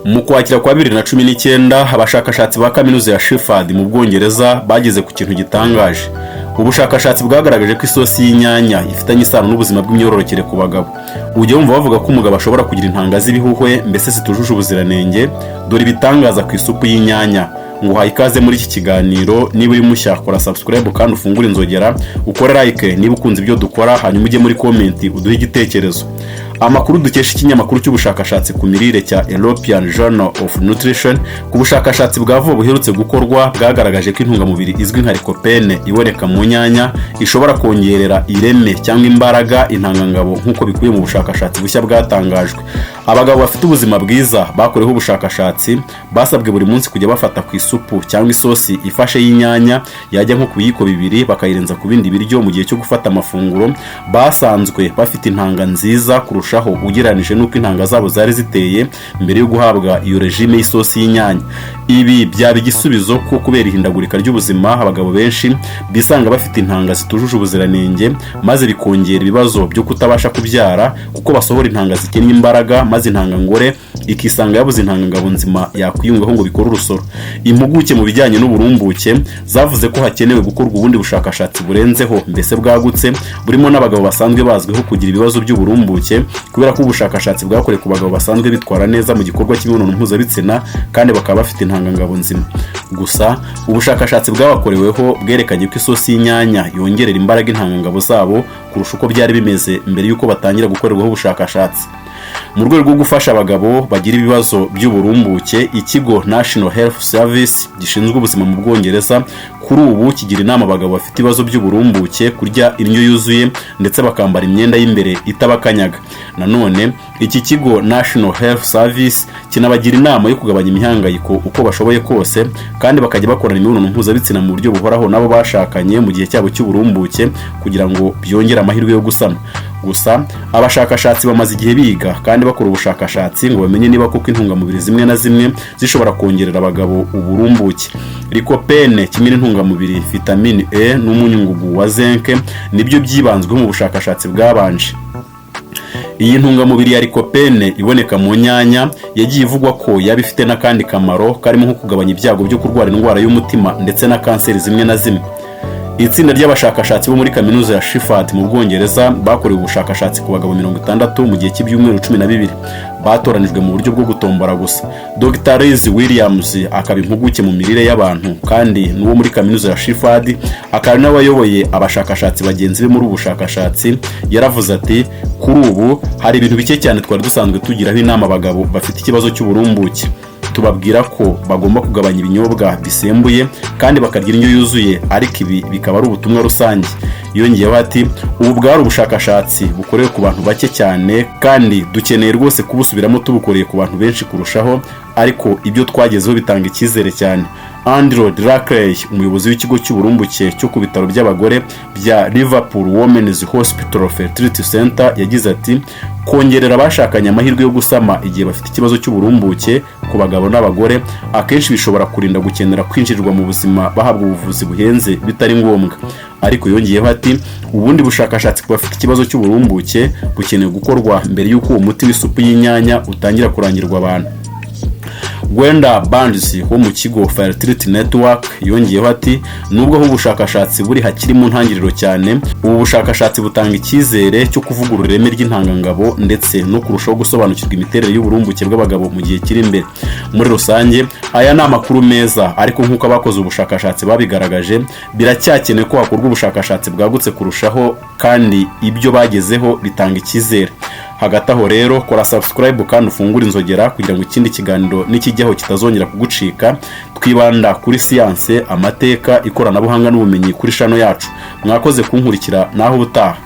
Mu Kwakira kwa 2019, abashakashatsi ba Kaminuza ya Sheffield mu Bwongereza bageze ku kintu gitangaje. Ubushakashatsi bwagaragaje ko isosi y'inyanya ifitanye isano n'ubuzima bw'imyororokere ku bagabo. Ujya wumva bavuga ko umugabo ashobora kugira intanga z'ibihuhwe, mbese zitujuje ubuziranenge? Dore ibitangaza ku isupu y'inyanya. Nguhaye ikaze muri iki kiganiro. Niba uri mushya, kora subscribe kandi ufungure inzogera, ukore like niba ukunze ibyo dukora, hanyuma ujye muri comment uduhe igitekerezo. Amakuru dukesha ikinyamakuru cy'ubushakashatsi ku mirire cya European Journal of Nutrition, ku bushakashatsi bwa vuba buherutse gukorwa, bwagaragaje ko intungamubiri izwi nka lycopene iboneka mu nyanya ishobora kongerera ireme cyangwa imbaraga intangangabo, nk'uko bikubiye mu bushakashatsi bushya bwatangajwe. Abagabo bafite ubuzima bwiza bakoreweho ubushakashatsi basabwe buri munsi kujya bafata ku isupu cyangwa isosi ifashe y'inyanya yajya nko ku biyiko 2, bakayirenza ku bindi biryo mu gihe cyo gufata amafunguro. Basanzwe bafite intanga nziza kurushaho ugereranije n'uko intanga zabo zari ziteye mbere yo guhabwa iyo regime y'isosi y'inyanya. Ibi byaba igisubizo ko kubera ihindagurika ry'ubuzima, abagabo benshi bisanga bafite intanga zitujuje ubuziranenge, maze bikongera ibibazo byo kutabasha kubyara, kuko basohora intanga zikennye imbaraga, maze intangangore ikisanga yabuze intangangabo nzima yakwiyungaho ngo bikore urusoro. Impuguke mu bijyanye n'uburumbuke zavuze ko hakenewe gukorwa ubundi bushakashatsi burenzeho, mbese bwagutse, burimo n'abagabo basanzwe bazwiho kugira ibibazo by'uburumbuke, kubera ko ubushakashatsi bwakorewe ku bagabo basanzwe bitwara neza mu gikorwa cy'imibonano mpuzabitsina kandi bakaba bafite intangangabo nzima gusa. Ubushakashatsi bwabakoreweho bwerekanye ko isosi y'inyanya yongerera imbaraga intangangabo zabo kurusha uko byari bimeze mbere y'uko batangira gukorerwaho ubushakashatsi. Mu rwego rwo gufasha abagabo bagira ibibazo by'uburumbuke, ikigo National Health Service gishinzwe ubuzima mu Bwongereza kuri ubu kigira inama abagabo bafite ibibazo by'uburumbuke kurya indyo yuzuye ndetse bakambara imyenda y'imbere itabakanyaga. Nanone iki kigo National Health Service kinabagira inama yo kugabanya imihangayiko uko bashoboye kose, kandi bakajya bakorana imibonano mpuzabitsina mu buryo buhoraho n'abo bashakanye mu gihe cyabo cy'uburumbuke, kugira ngo byongere amahirwe yo gusama. Gusa abashakashatsi bamaze igihe biga kandi bakora ubushakashatsi ngo bamenye niba koko intungamubiri zimwe na zimwe zishobora kongerera abagabo uburumbuke. Lycopene kimwe n'intungamubiri vitamine E n'umunyungugu wa zinc nibyo byibanzweho mu bushakashatsi bwabanje. Iyi ntungamubiri ya lycopene iboneka mu nyanya yagiye ivugwa ko yaba ifite n'akandi kamaro karimo nko kugabanya ibyago byo kurwara indwara y'umutima ndetse na kanseri zimwe na zimwe. Itsinda ry'abashakashatsi bo muri Kaminuza ya Sheffield mu Bwongereza bakorewe ubushakashatsi ku bagabo 60 mu gihe cy'ibyumweru 12, batoranijwe mu buryo bwo gutombora gusa. Dr Liz Williams, akaba impuguke mu mirire y'abantu kandi n'uwo muri Kaminuza ya Sheffield, akaba nawe wayoboye abashakashatsi bagenzi be muri ubu bushakashatsi, yaravuze ati: "Kuri ubu hari ibintu bike cyane twari dusanzwe tugiraho inama abagabo bafite ikibazo cy'uburumbuke. Tubabwira ko bagomba kugabanya ibinyobwa bisembuye kandi bakarya indyo yuzuye, ariko ibi bikaba ari ubutumwa rusange." Yongeyeho ati: "Ubu bwari ubushakashatsi bukorewe ku bantu bake cyane, kandi dukeneye rwose kubusubiramo tubukoreye ku bantu benshi kurushaho, ariko ibyo twagezeho bitanga icyizere cyane." Andrew Drakeley, umuyobozi w'ikigo cy'uburumbuke cyo ku bitaro by'abagore bya Liverpool Women's Hospital Fertility Center, yagize ati: "Kongerera abashakanye amahirwe yo gusama igihe bafite ikibazo cy'uburumbuke ku bagabo n'abagore akenshi bishobora kurinda gukenera kwinjirirwa mu buzima bahabwa ubuvuzi buhenze bitari ngombwa." Ariko yongeyeho ati: "Ubundi bushakashatsi ku bafite ikibazo cy'uburumbuke bukenewe gukorwa mbere y'uko uwo muti w'isupu y'inyanya utangira kurangirwa abantu." Gwenda Barnes wo mu kigo Fertility Network yongeyeho ati: "Nubwo aho ubushakashatsi buri hakiri mu ntangiriro cyane, ubu bushakashatsi butanga icyizere cyo kuvugurura ireme ry'intangangabo ndetse no kurushaho gusobanukirwa imiterere y'uburumbuke bw'abagabo mu gihe kiri imbere." Muri rusange aya ni amakuru meza, ariko nk'uko abakoze ubushakashatsi babigaragaje, biracyakenewe ko hakorwa ubushakashatsi bwagutse kurushaho, kandi ibyo bagezeho bitanga icyizere. Hagati aho rero, kora subscribe kandi ufungure inzogera kugira ngo ikindi kiganiro nikijyaho kitazongera kugucika. Twibanda kuri siyanse, amateka, ikoranabuhanga n'ubumenyi kuri channel yacu. Mwakoze kunkurikira, naho ubutaha.